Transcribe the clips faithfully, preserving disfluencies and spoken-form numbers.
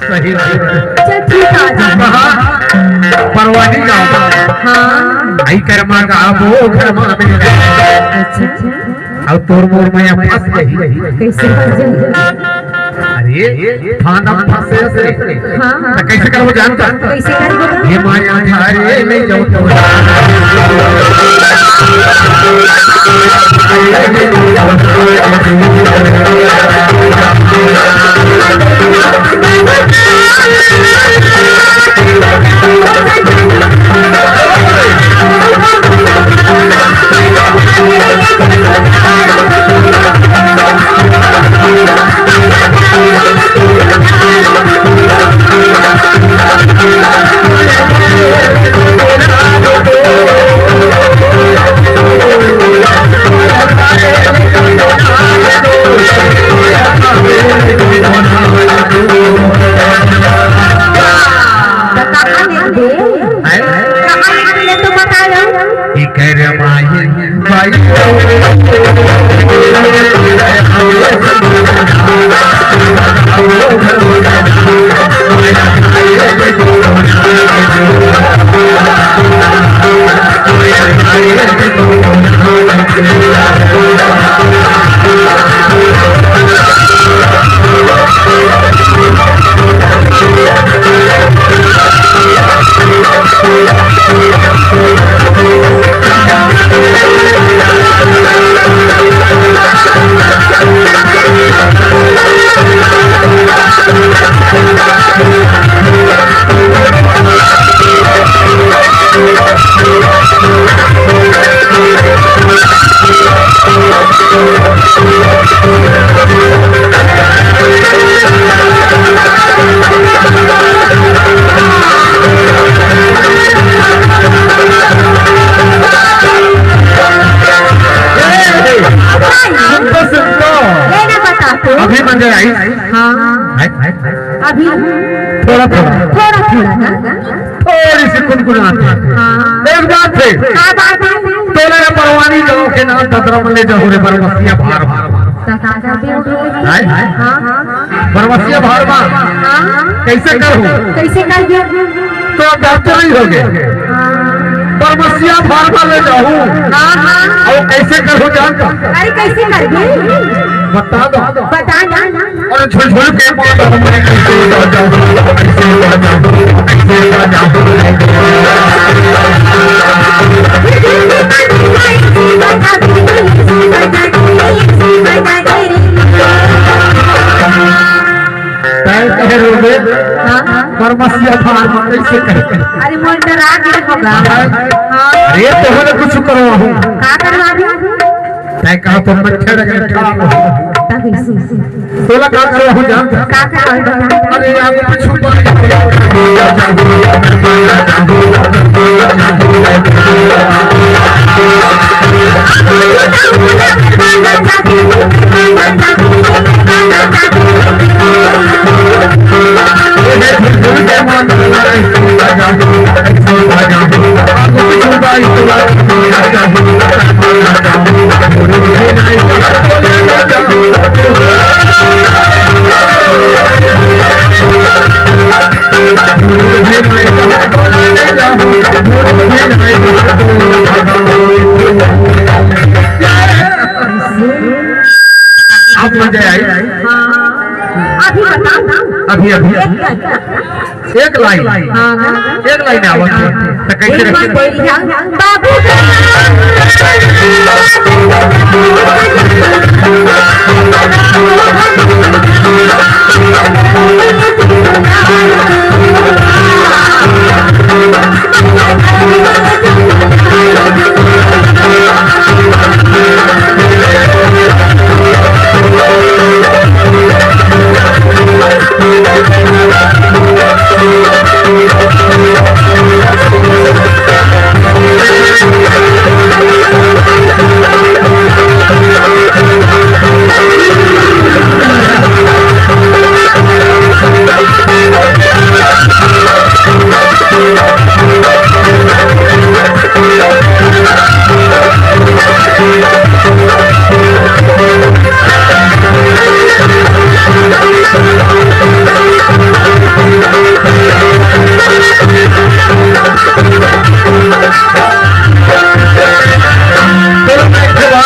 सही बात। चल ठीक है, आ जा। कहाँ? परवानी गाँव। हाँ। आई कर्मा का वो घर में। अच्छा। अउ तोर मोर मया फंस जाही। कइसे फंस जाही? अरे, थाना फंसे से। हाँ, हाँ। त कइसे करबो जानत हस? कइसे करबो? ये माया धारे ले जाओ तो। तो कहाँ ले दे? हैं? कहाँ ले तो बता दो। इकर माहिन भाई। सुन तो, सुन तो। ये ना बता तू। अभी मजा आई। हाँ। हाय, हाय, हाय। अभी थोड़ा, थोड़ा। थोड़ा, थोड़ा ना। थोड़ी सी गुनगुनाते हैं। हाँ। एक बात है। का बात है? तोला ये परवानी गाँव के नाम ददरा में ले जाहूँ रे बरमसिया भार भार। तो का करबे? हाय, हाय। हाँ, हाँ। बरमसिया भार भार। हाँ। कइसे करहूँ? कइसे करबे? तो डॉक्टर ही हो गए। हाँ। बरमसिया भार भार ले जाहूँ। हाँ, हाँ। अउ कइसे करहूँ जानत हस? अरे कइसे करबे? बता दो। बता ना। अरे झुलझुल के मार हमरे ऐसे बाजा, ऐसे बाजा, ऐसे बाजा। तय कहे रोबे, हाँ, हाँ। बरमसिया भार भार कइसे करे? अरे मोर डरा गे होगा। हाँ। अरे तोहरे कुछ करवाहूँ। का करवाबे? तय कहा तो मच्छर अगर खड़ा हो। तब इसी। तोला का करवाहूँ जानत हस? का करवाहूँ बता? अरे आगे पीछू आप मजा आई? हाँ। अभी बताओ। अभी, अभी। एक लाइन। एक लाइन। हाँ, हाँ। एक लाइन आवत है। तो कैसे एक रखे? बार बोल दिया। बाबू।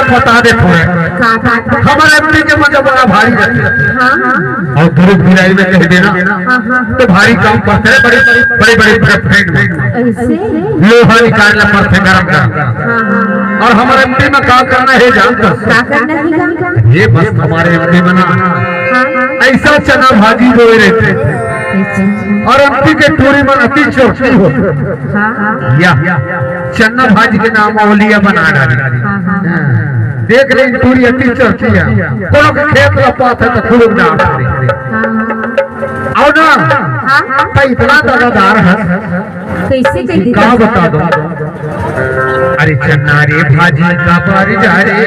बता दे थोड़ा। का, का, का? हमर एमपी के मजा बड़ा भारी रहथे। हाँ, हाँ। अउ दुर्ग भिलाई में कह देना, हाँ, हाँ। तो भारी काम करथे, बड़े, बड़े, बड़े, बड़े फैन। ऐसे? लोहा निकालना पड़थे गरम गरम। हाँ, हाँ। अउ हमर एमपी में का करना हे जानत हस? का करना हे जानत हस? ये बस हमर एमपी में ना। हाँ, हाँ। अइसा चना भाजी बोए रहिथे। अउ एमपी के टूरी मन अति चोटी हो। हाँ, हाँ। या, चना भाजी के नाम अवलिया बना डारे। हाँ, हाँ। देख ले, टूरी अति चोटी हे। कोनो के खेत ल पाथे त खुलुक डार डारे। हाँ, हाँ। अउ ना, हाँ, हाँ। त इतना दगादार हे। कैसे, कैसे? का बता दो? अरे चना रे भाजी का बारी जा रे।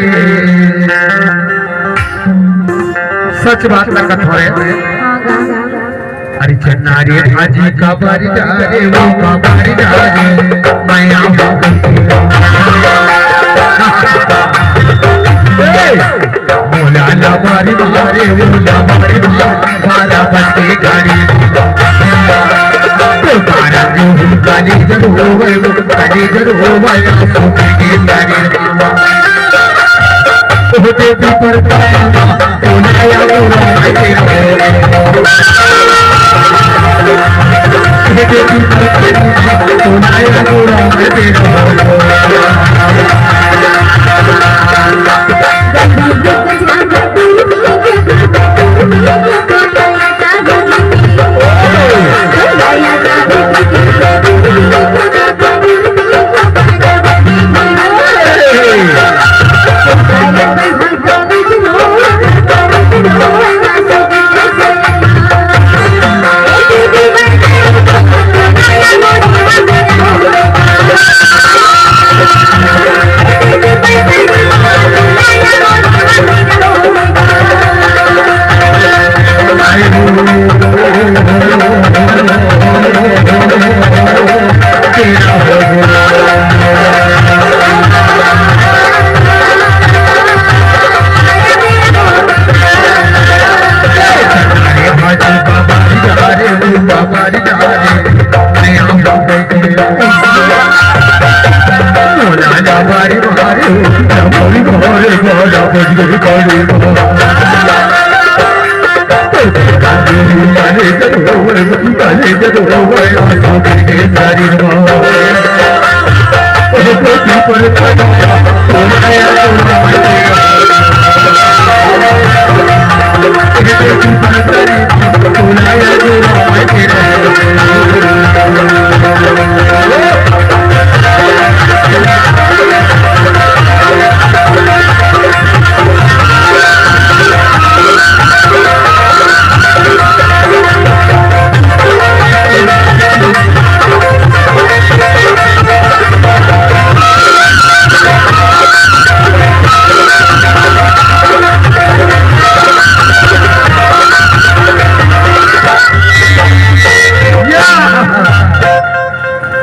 सच बात ल कथों रे। हाँ, गा, गा, गा। अरे चना रे भाजी का बारी जा रे, वो का बारी जा रे, मैं आऊँ। ए, मोला ला बारी मारे, वो ला बारी मारे, बारह बजे गाड़ी। तो बारह को काली जरूर होवे, काली जरूर होवे, आंसू के गाड़ी। ओ देवी पर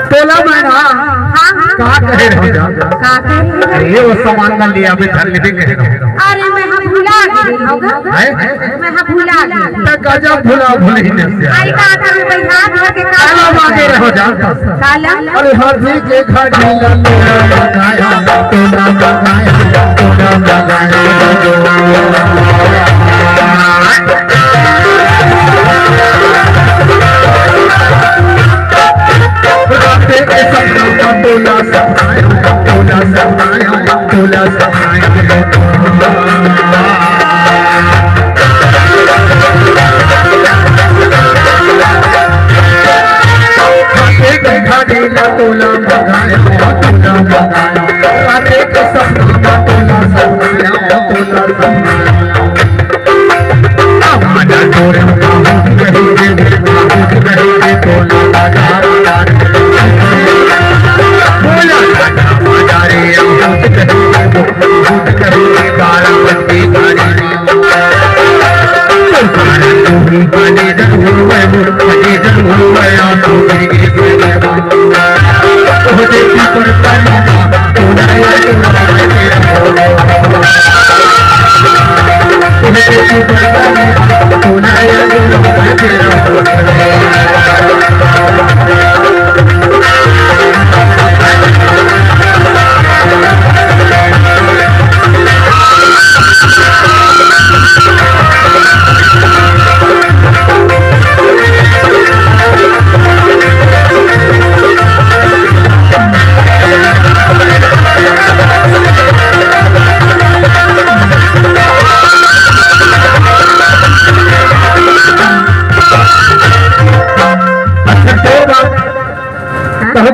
तोला मैं ना हाँ, हाँ। का कहे रहो जा? का कहे रहो? अरे, वो सामान ना लिया, अभी घर लेके कहे रहो। अरे, मैं हाँ भुला गे हँव गा। हैं? मैं हाँ भुला गे। त गजब भुला भुली ने से। आई का था, मैं बैठा था के का काला मांगे रहो जा। काला? अरे, हाथी के घाटी ला तोला मंगाया, तोला मंगाया, तोला मंगाया। राते के सपना का तोला सपनाया, तोला सपनाया, तोला सपनाया। राते के घड़ी ला तोला मंगाया, तोला मंगाया। राते के सपना का तोला सपनाया, तोला सपनाया।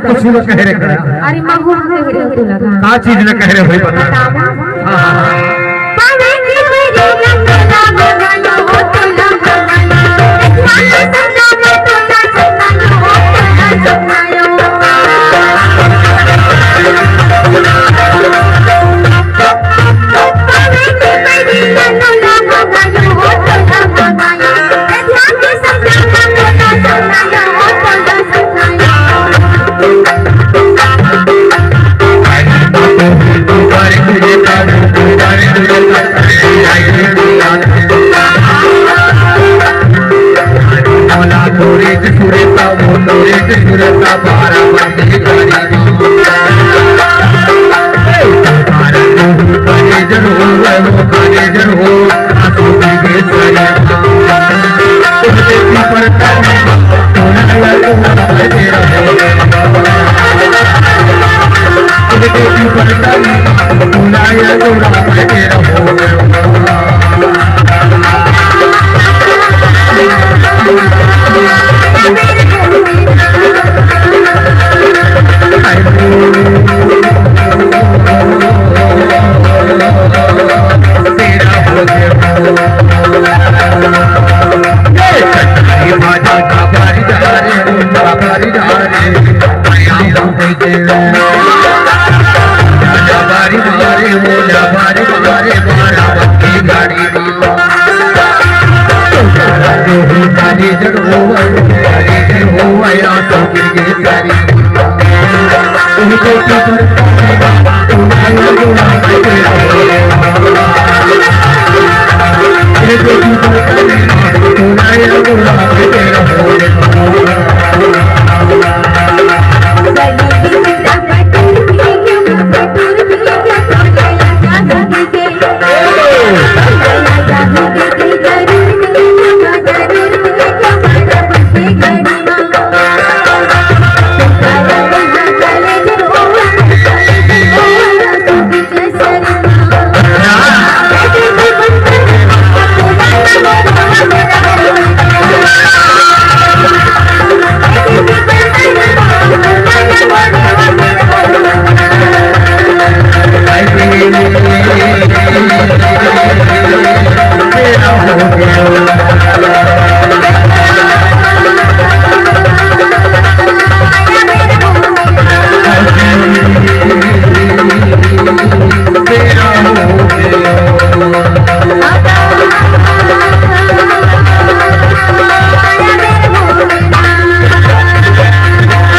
कुछ न कहे रे करा। अरे, महू कहे रे तोला का? का चीज न कहे रे भाई, बता। बतावा। हाँ, हाँ, हाँ।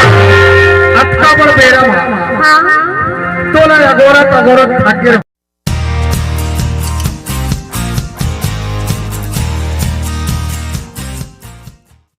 अतका बड़ बेरा म हाँ। तोला अगोरत अगोरत थक गे।